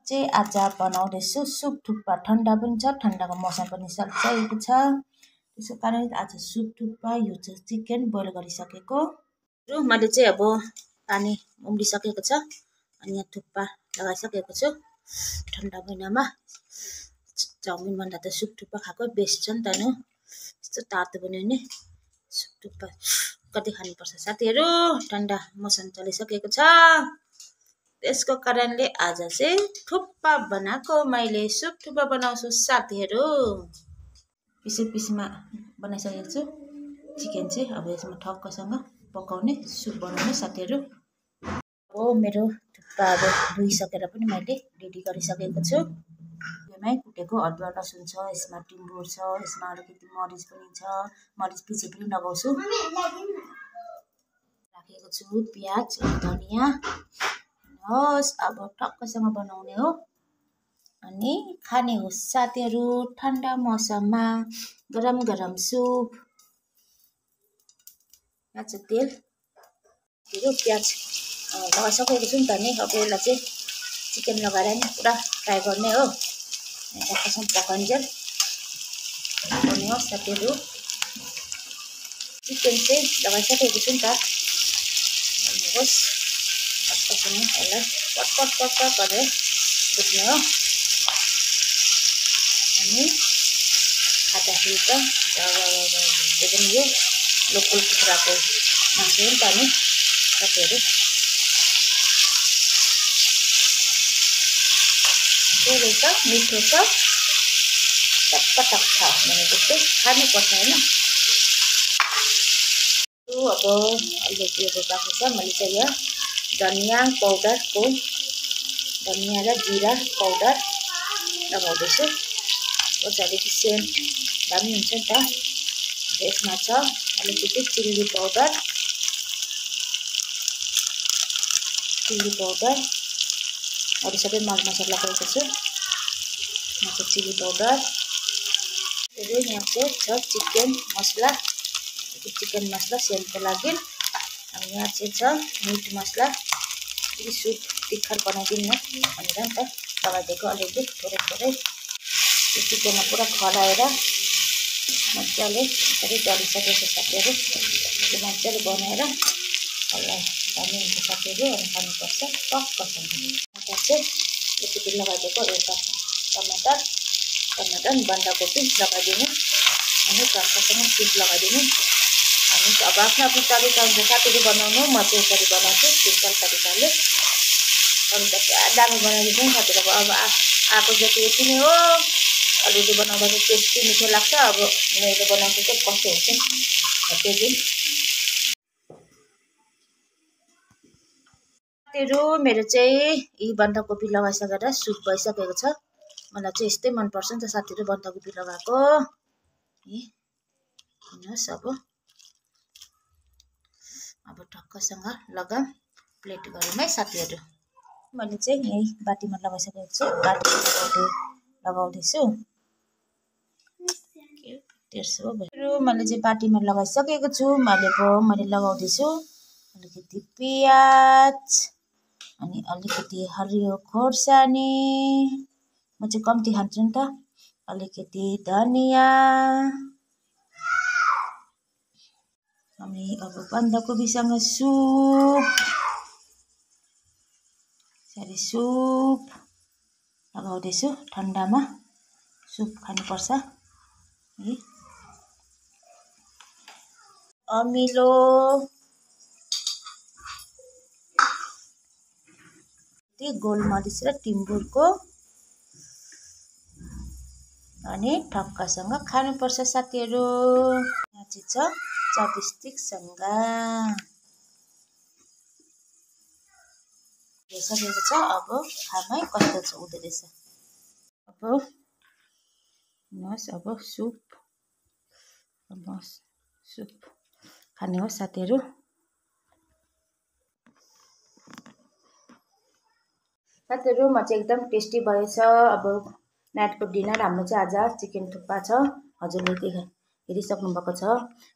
चाहिँ आज बनाउँदैछु सुप थुक्पा। ठन्डा पनि छ, ठन्डाको मौसम पनि सकिसकेको छ। त्यसो कारण आज सुप थुक्पा, यो चाहिँ चिकन बोइल गरिसकेको र मैले चाहिँ अब पानी उम्लिसकेको छ अनि यहाँ थुक्पा लगाइसकेको छु। ठन्डा महिनामा चाउमिन भन्दा त सुप थुक्पा खाएको बेस्ट छ नि त नि। यस्तो तातो बन्यो भने सुप थुक्पा कति खानुपर्छ साथीहरू। ठन्डा मौसम चलिसकेको छ, त्यसको कारणले आज चाहिँ थुक्पा बनाएको। मैले सुप थुक्पा बनाउँछु साथीहरू। पिसमा बनाइसकेको छु चिकन चाहिँ। अब यसमा ठक्कसँग पकाउने सुप बनाउने साथीहरू। अब मेरो थुक्पा अब धोइसकेर पनि मैले रेडी गरिसकेको छु। यसमै कुटेको अदुवा लसुन छ, यसमा टिम्बुर छ, यसमा अलिकति मरिच पनि छ। मरिच पछि पनि लगाउँछु। राखेको छु प्याज, धनियाँ। हस् अब टक्कसँग बनाउने हो अनि खाने हो साथीहरू। ठन्डा मौसममा गरम गरम सुप। यहाँ चाहिँ तेल प्याज लगाइसकेको छु नि त नि। अब यसलाई चाहिँ चिकन लगाएर नि पुरा फ्राई गर्ने हो। टक्कसँग पकाइन्जेल बनाउने हो साथीहरू। चिकन चाहिँ लगाइसकेको छु नि त। हेर्नुहोस् टक्कसँग यसलाई पटपट गरेर बुझ्ने हो। अनि खाँदाखेरि त एकदम यो लोकल कुखुराको मासु हो नि त नि साथीहरू। रहेछ मिठो छ, टक्क छ भने जस्तै खानुपर्छ होइन। अब अलिकति अब बाँकी छ। मैले चाहिँ यहाँ धनियाँ पाउडरको धनियाँ र जिरा पाउडर लगाउँदैछु। अलिकति सेन्ट भए पनि हुन्छ नि त। यसमा छ अलिकति चिल्ली पाउडर अरू सबै मसला लगाएको छु। यहाँ चाहिँ चिल्ली पाउडर। यहाँ चाहिँ छ चिकन मसला सेन्टको लागि। अनि यहाँ चाहिँ छ मिट मसला। सुप तिखा बनाइदिनु भनेर नि त लगाइदिएको अलिअलि थोरै। यो चिकनमा पुरा खराएर मजाले यसरी डढिसकेको साथीहरू। त्यो मजाले बनाएर यसलाई खानु हुन्छ साथीहरू। अनि खानुपर्छ टक्कसँग। यहाँ चाहिँ अलिकति लगाइदिएको एउटा टमाटर अनि बन्दाकोपी लगाइदिनु अनि टक्कसँग सुप लगाइदिनु। अनि अब आफ्नो तरिका हुन्छ साथीहरू बनाउनु। म चाहिँ यसरी बनाउँछु सिम्पल तरिकाले। अरू त पुरा दामी बनाइदिन्छ नि साथीहरू। अब आएको जति यति नै हो। अलिअलि बनाउँदा चाहिँ टेस्टी मिठो लाग्छ। अब मैले बनाउँछु चाहिँ कस्तो हुन्छ त्यो दिन साथीहरू। मेरो चाहिँ यी बन्दाकोपी लगाइसकेर सुप भइसकेको छ। मलाई चाहिँ यस्तै मनपर्छ नि त साथीहरू बन्दाकोपी लगाएको। हेर्नुहोस् अब टक्कसँग लगाम प्लेट गरौँ है साथीहरू। मैले चाहिँ यही बाटीमा लगाइसकेको छु। बाटीमा लगाउँदैछु। मैले चाहिँ बाटीमा लगाइसकेको छु। मैले लगाउँदैछु अलिकति प्याज अनि अलिकति हरियो खोर्सानी। म चाहिँ कम्ती खान्छु नि त। अलिकति धनियाँ अनि अब बन्दाकोपीसँग सुप लगाउँदैछु। ठन्डामा सुप खानुपर्छ है। अमिलो गोलमरिच र टिम्बुरको अनि ठक्कसँग खानुपर्छ साथीहरू। यहाँ चाहिँ छ चपस्टिकसँग सकेको छ। अब खामै कस्तो छ हुँदो रहेछ। अब हेर्नुहोस् अब सुप खाने हो साथीहरू। म चाहिँ एकदम टेस्टी भएछ। अब नाइटको डिनर हाम्रो चाहिँ आज चिकन थुक्पा छ। हजुरले हेरिसक्नु भएको छ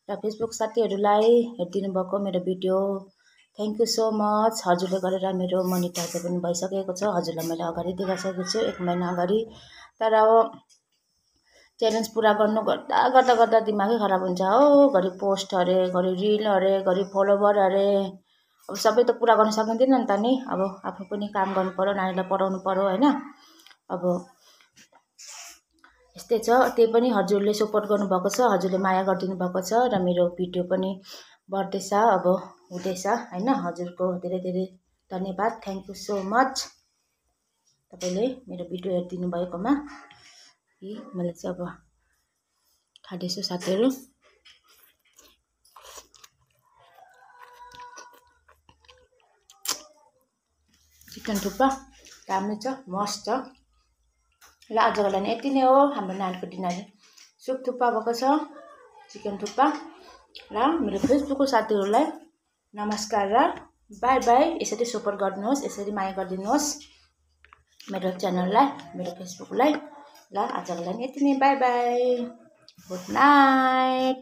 र फेसबुक साथीहरूलाई हेरिदिनु भएको मेरो video thank you so much. हजुरले गरेर मेरो मोनिटाइज पनि भइसकेको छ। हजुरलाई मैले अगाडि देखाइसकेको छु 1 महिना अगाडि। तर अब च्यालेन्ज पुरा गर्नु गर्दा गर्दा गर्दा दिमागै खराब हुन्छ हो। घरि पोस्ट अरे, घरि रिल अरे, घरि फलोवर अरे। अब सबै त पुरा गर्न सकिँदैन नि त नि। अब आफू पनि काम गर्नु पर्यो, नानीलाई पढाउनु पर्यो हैन। अब यस्तै छ। त्यही पनि हजुरले सपोर्ट गर्नुभएको छ, हजुरले माया गरिदिनु भएको छ र मेरो भिडियो पनि बढ्दैछ, अब हुँदैछ हैन। हजुरको धेरै धेरै धन्यवाद। थ्याङ्क यू सो मच तपाईँले मेरो भिडियो हेरिदिनु भएकोमा। मैले चाहिँ अब खाँदैछु साथीहरू। चिकन थुक्पा दामी छ, मस्त छ। ल आजको लागि यति नै हो हाम्रो नानीको डिनर। सुप थुक्पा भएको छ, चिकन थुक्पा। ल मेरो फेसबुकको साथीहरूलाई नमस्कार र बाई बाई। यसरी सपोर्ट गर्नुहोस्, यसरी माया गरिदिनुहोस् मेरो च्यानललाई, मेरो फेसबुकलाई। ल आजको लागि यति नै, बाई बाई, गुड नाइट।